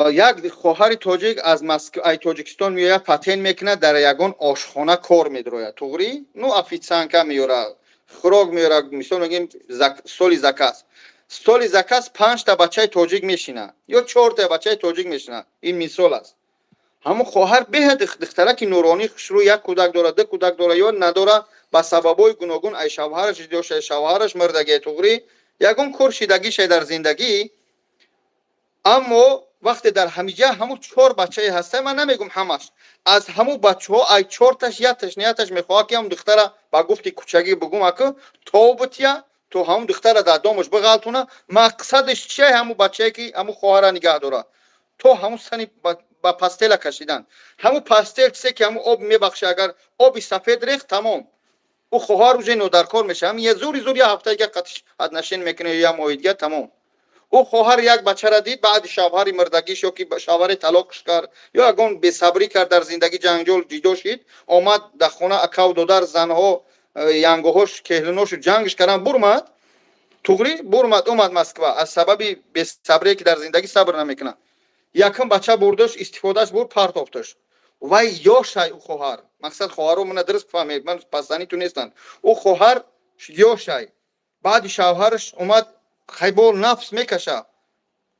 Як хоҳари тоҷик аз ай Тоҷикистон меояд, патент мекунад, дар ягон ошхона кор медрояд, туғрӣ, ну, официантка меёрад, хӯрок меёрад. Мисол мегӯем, столи заказ, столи заказ панҷта бачаи тоҷик мешинад ё чорта бачаи тоҷик мешинад, ин мисол аст. Ҳамун хоҳар беҳад духтараки нуронӣ, хушрӯ, як кӯдак дорад, ду кӯдак дорад ё надорад, ба сабабҳои гуногун ай шавҳараш ҷудо шуда, шавҳараш мурдагӣ, туғрӣ, ягон кор шидагише дар зиндагӣ. Аммо вақте дар ҳамиҷа ҳамун чор бачае ҳаста, ман намегум ҳамаш, аз ҳамун бачаҳо ай чорташ якташ нияташ мехоҳад, ки ҳамун духтара, ба гуфти кӯчагӣ бугум, аку тобутия, то ҳамун духтара дар домаш биғалтона. Мақсадаш чия? Ҳамун бачае, ки ҳамун хоҳара нигаҳ дорад, то ҳамун сани ба постела кашидан. Ҳамун постель чизе, ки ҳамун об мебахша, агар оби сафед рехт, тамом, ӯ хоҳар уже нодаркор мешава. Ҳамин зури зур як ҳафта дига қатиш отношение мекунад ё як моҳи дига, тамом. Ӯ хоҳар як бачара дид, баъди шавҳари мурдагиш ё ки шавҳари талоқш кард ё ягон бесабрӣ кард дар зиндагӣ, ҷанҷол, ҷидо шид, омад дар хона, акаву додар, занҳо, янгоҳош, кеҳлиношу ҷангш кардан, бурмад, туғрӣ, бурмад, омад Москва. Аз сабаби бесабрие, ки дар зиндагӣ сабр намекунад, якум бача бурдаш, истифодааш бурд, партофташ. Вай ёшай, ӯ хоҳар, мақсад, хоҳаро мана дуруст фаҳмед, ман пасзани ту нестам, ӯ хоҳар ёшай, баъди шавҳараш омад, хайбол нафс мекаша.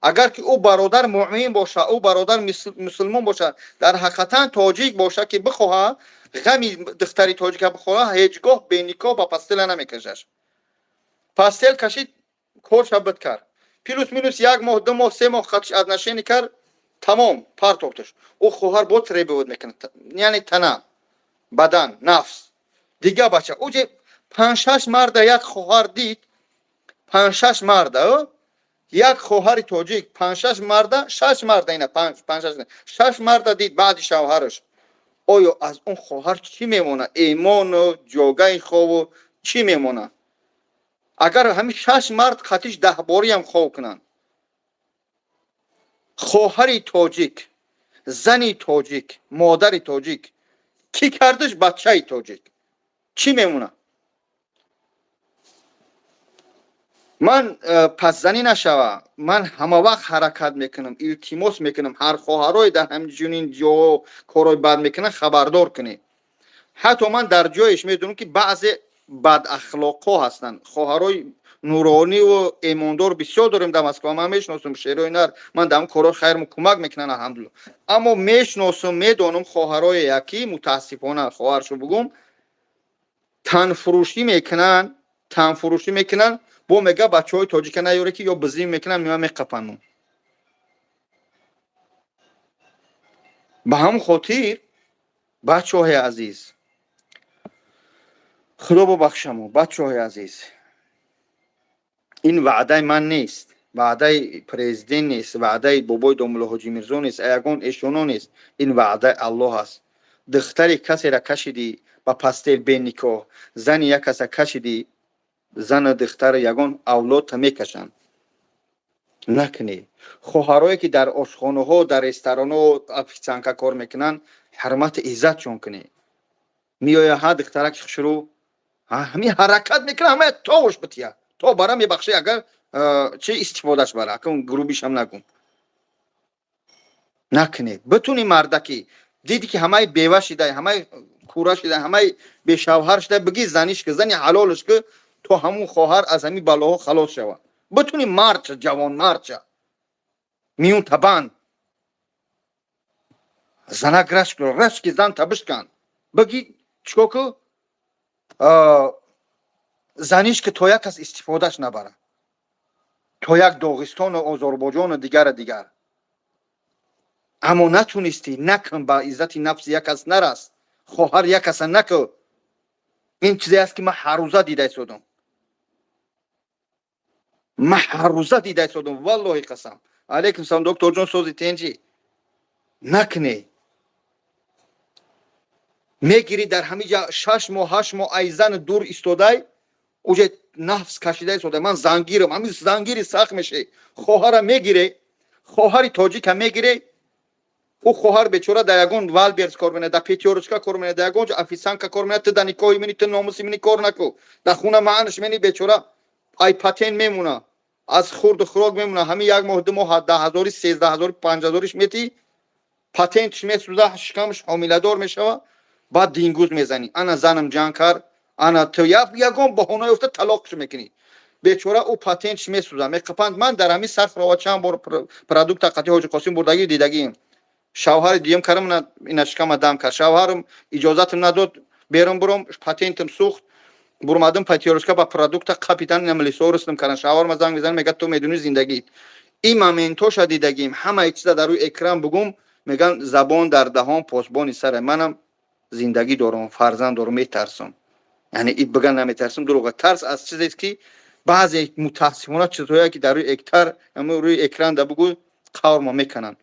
Агар ки ӯ бародар муъмин боша, ӯ бародар мусулмон боша, дар ҳақиқатан тоҷик боша, ки бихоҳа ғами духтари тоҷика бихоҳа, ҳеҷ гоҳ беникоҳ ба постела намекашаш. Постель кашид, корша бит кард, плюс минус як моҳ, 2 моҳ, 3 моҳ қатиш отношение кард, тамом, партофташ. Ӯ хоҳар бо требовать мекунад, яъне тана, бадан, нафс, дига бача. Уҷе панҷ-шаш марда як хоҳар дид, панҷ-шаш марда як хоҳари тоҷик, панҷ-шаш марда, шаш марда, ина панҷ-шаш, шаш марда дид баъди шавҳараш. Оё аз он хоҳар чӣ мемонад? Эмону ҷогаи хову чӣ мемонад, агар ҳамин шаш мард қатиш даҳбориам хов кунанд? Хоҳари тоҷик, зани тоҷик, модари тоҷик, кӣ кардаш, бачаи тоҷик, чӣ мемонад? Ман пасзанӣ нашава, ман ҳама вақт ҳаракат мекунам, илтимос мекунам, ҳар хоҳарое дар ҳамчунин ҷоҳо корҳои бад мекунанд, хабардор кунед. Ҳатто ман дар ҷоеш медонам, ки баъзе бадахлоқҳо ҳастанд. Хоҳарои нурониву эмондор бисёр дорем дар Москва, ман мешиносам, шерои нар, ман дар корҳои хайрмо кӯмак мекунанд, алҳамдулилла. Аммо мешиносам, медонам хоҳарое ки, мутаассифона, хоҳаршо бугум, танфурӯшӣ мекунанд, танфурӯшӣ мекунанд. Бо мега, бачаҳои тоҷика наёре, ки ё бизим мекунанд, меоян меқапанмон. Ба ҳамон хотир, бачаҳои азиз, худо бубахшамо, бачаҳои азиз, ин ваъдаи ман нест, ваъдаи президент нест, ваъдаи бобои домулло Ҳоҷи Мирзо нест, ягон эшоно нест, ин ваъдаи Аллоҳ аст. Духтари касера кашидӣ ба постель беникоҳ, зани як каса кашидӣ, зану духтари ягон авлодта мекашанд. Накунӣ. Хоҳарое, ки дар ошхонаҳо, дар ресторанҳо официантка кор мекунанд, ҳурмату иззатшон кунӣ. Меоя ҳа духтараки хушрӯ, ҳамин ҳаракат мекунад, ҳамая товуш бития, то бара мебахши, агар чи истифодаш бара, акун грубишам нагум. Накунед. Битуни мардаки диди, ки ҳамаи бева шидай, ҳамаи кура шидай, ҳамаи бешавҳар шидай, биги заниш ки, зани ҳалолш ки, то ҳамун хоҳар аз ҳамин балоҳо халос шавад. Битуни мардча, ҷавонмардча, миюн табанд, занак рашк, рашки зан табишкан, биги чико ку, заниш ки, то як кас истифодаш набара, то як Доғистону Озарбойҷону дигара дигар. Аммо натунистӣ, накун, ба иззати нафси як кас нарас, хоҳар як каса наку. Ин чизе аст, ки ман ҳаррӯза дида истодам, ман ҳаррӯза дида истодам, валлоҳи қасам. Алейкум салом, докторҷон, сози тенҷи. Накунӣ. Мегирӣ, дар ҳамин ҷа 6 моҳ, 8 моҳ ай зан дур истодай, уже нафс кашида истодай, ман зангирам, ҳамин зангири сахт мешавӣ. Хоҳара мегире, хоҳари тоҷика мегире, ӯ хоҳар бечора дар ягон Вайлдберриз кор менад, дар Пятёрочка кор менад, дар ягон ҷо официантка кор менад. Ту дар никоҳи мени, ту номуси мени кор наку, дар хуна маънаш мени, бечора ай патент мемона. Аз хурду хӯрок мемона. Ҳамин як моҳ, 2 моҳ, 10 ҳазори, 13 ҳазори, 5 ҳазориш метӣ, патентш месӯза, шикамаш ҳомиладор мешава. Баъд дингуз мезанӣ: ана занам ҷанг кард, ана ту ягон баҳона ёфта талоқш мекунӣ. Бечора, ӯ патентш месӯза, меқапанд. Ман дар ҳамин Сахрова чанд бор продукта қати Ҳоҷи Қосим бурдагӣ дидагием. Шавҳари дуюм кардам, ина шикама дам кард. Шавҳарам иҷозатам надод берун буром, патентам сӯхт. Бурмадим Пятёрочка, ба продукта капитан намлисорустам кардан. Шавҳарма занг мезанам, мега: «Ту медуни зиндагӣ». Ин моментоша дидагим. Ҳамаи чиза дар рӯи экран бугум, меган: забон дар даҳон посбони сара. Манам зиндагӣ дорам, фарзанд дорам, метарсам. Яъне и биган наметарсам, дурӯға. Тарс аз чизест, ки баъзе, мутаассифона, чизҳое, ки дар рӯи эктар, рӯи экран да бугӯ, қаврма мекунанд.